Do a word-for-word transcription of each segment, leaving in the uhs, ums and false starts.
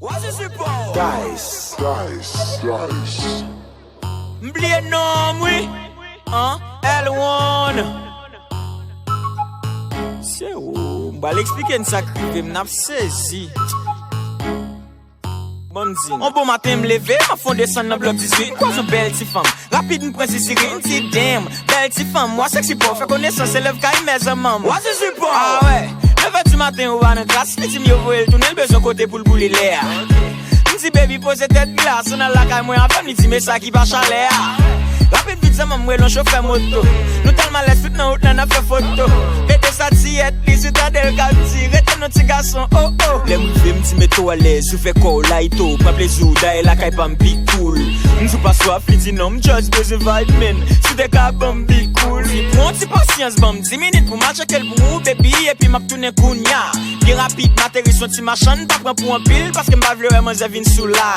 Guys, guys, guys. M bliye non m wi. An, L one. Se ou, m pral eksplike n sa k rive m, n ap sezi. Ban m di n. On bon maten m leve, m ap fè on desann nan blòk dizuit, m kwaze on bèl ti fanm. Rapid m pran ziziri, m di damn, bèl ti fanm, wa sexy paw, fè konesans, elèv kay mèzanmanm. Wa zizi paw. Ah wè, nevè di maten ou pa nan klas, li di m yo voye l tounen, l bezwen kote pou l boule lè a. M di baby poze tèt glas, ann al lakay mwen avè m, li di men sa ki pa chalè a. Rapid vit zanmanm m rele on chofè moto. Nou tèlman alèz tout nan wout lan n ap fè foto. Pete sa ti yèt, li sou tande l k ap di rete non ti gason, oh oh. Lè m rive m di mete w alèz, ouvè kò w layite w, pran plezi w, dayè lakay pa m pi cool. M di w pa swaf, li di non, m just bezwen vibe man, si w te ka ban m big cool. Li pran yon ti pasyans, ban m dis minit pou m al tcheke l pou ou baby, epi m ap tounen kounya. Byen rapid m ateri sou yon ti machann, pa pran pou anpil, paske m pa vle wè manzè vin sou la.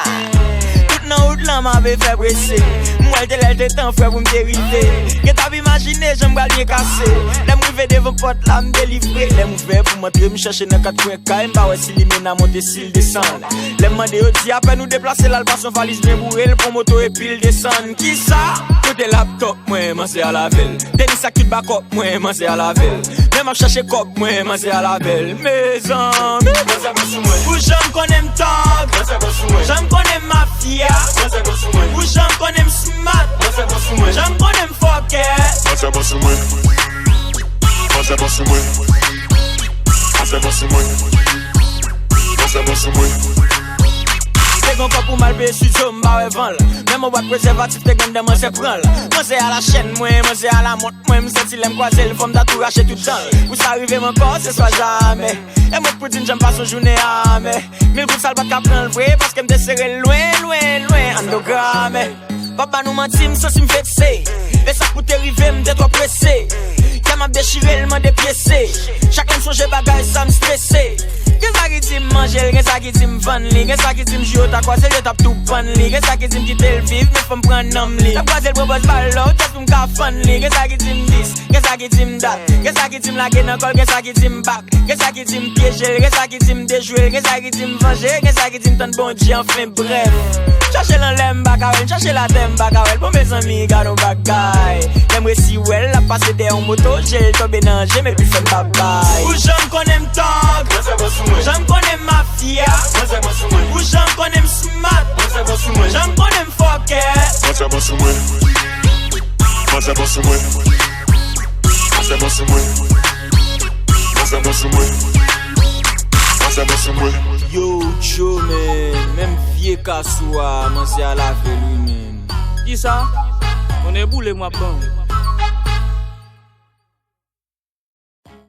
Tout nan wout lan m ape fè prese. M wè l te lè l te tan frè pou m te rive. Gentan ap imajine jan m pral byen kase. Lè m rive devan pòt la m delivre. Lè m ouvè pou m antre m chèche nan kat kwen kay, m pa wè si li men a monte si l desann. Lè m mande yo di apèn ou deplase l al pase yon valiz byen boure, l pran moto epi l desann. Kisa? Kote laptop mwen, manzè a lave l. Tenis ak tout bakòp mwen, manzè a lave l. Men m ap chèche kòb mwen, manzè a lave l. Mezanmi, manzè bon sou mwen. Pou jan m konnen m tòg, manzè bon sou mwen. Jan m konnen m mafya, manzè bon sou mwen. Pou jan m konnen m smart, manzè bon sou mwen. Jan m konnen m fòkè, manzè bon sou mwen. Manzè bon sou mwen. Manzè bon sou mwen. Manzè bon sou mwen. Te gon kòb pou m al peye studio, m pa wè van l. Menm yon bwat prezèvatif te gen anndan, manzè pran l. Manzè a la chèn mwen, manzè a la mont mwen, m santi lè m kwaze l fò m ta tou rache tout dan l. Pou sa rive m ankò, se swa jamè. E mwen k pou di n jan m pase yon jounen amè. Mil goud sa l pa t ka pran l vre, paske m te sere l lwen, lwen, lwen, anndan gramè. P ap ba nou manti, m santi m vekse. E sa k pou te rive, m te twò prese. Kè m ap dechire l, mande pyese. Chak lè m sonje bagay sa, m strese. Gen sa ki di m manje l, gen sa ki di m vann li, gen sa ki di m jou yo ta kwaze l, yo t ap tou pann li, gen sa ki di m kite l viv, men fò m pran nanm li. T ap kwaze l pran bòs ba l love, just pou m ka fann li, gen sa ki di m dis, gen sa ki di m dat, gen sa ki di m lage nan kò l, gen sa ki di m bak. Gen sa ki di m pyeje l, gen sa ki di m dejwe l, gen sa ki di m vanje, gen sa ki di m tann Bondye, anfen brèf. M chache l anlè m pa ka wè l, m chache l atè m pa ka wè l, bon mezanmi gad on bagay. Lè m resi wè l, l ap pase dèyè on moto, je l tonbe nan je m epi l fè m babay. Pou jan m konnen m tòg, manzè bon sou mwen. Jan m konnen m mafya, manzè bon sou mwen. Pou jan m konnen m smart, manzè bon sou mwen. Jan m konnen m fòkè, manzè bon sou mwen. Manzè bon sou mwen. Manzè bon sou mwen. Manzè bon sou mwen. Manzè bon sou mwen. Yo, Cho, men, menm vye kasou a, manzè a lave l wi, men. Kisa? Konnen boule m w ap ban m.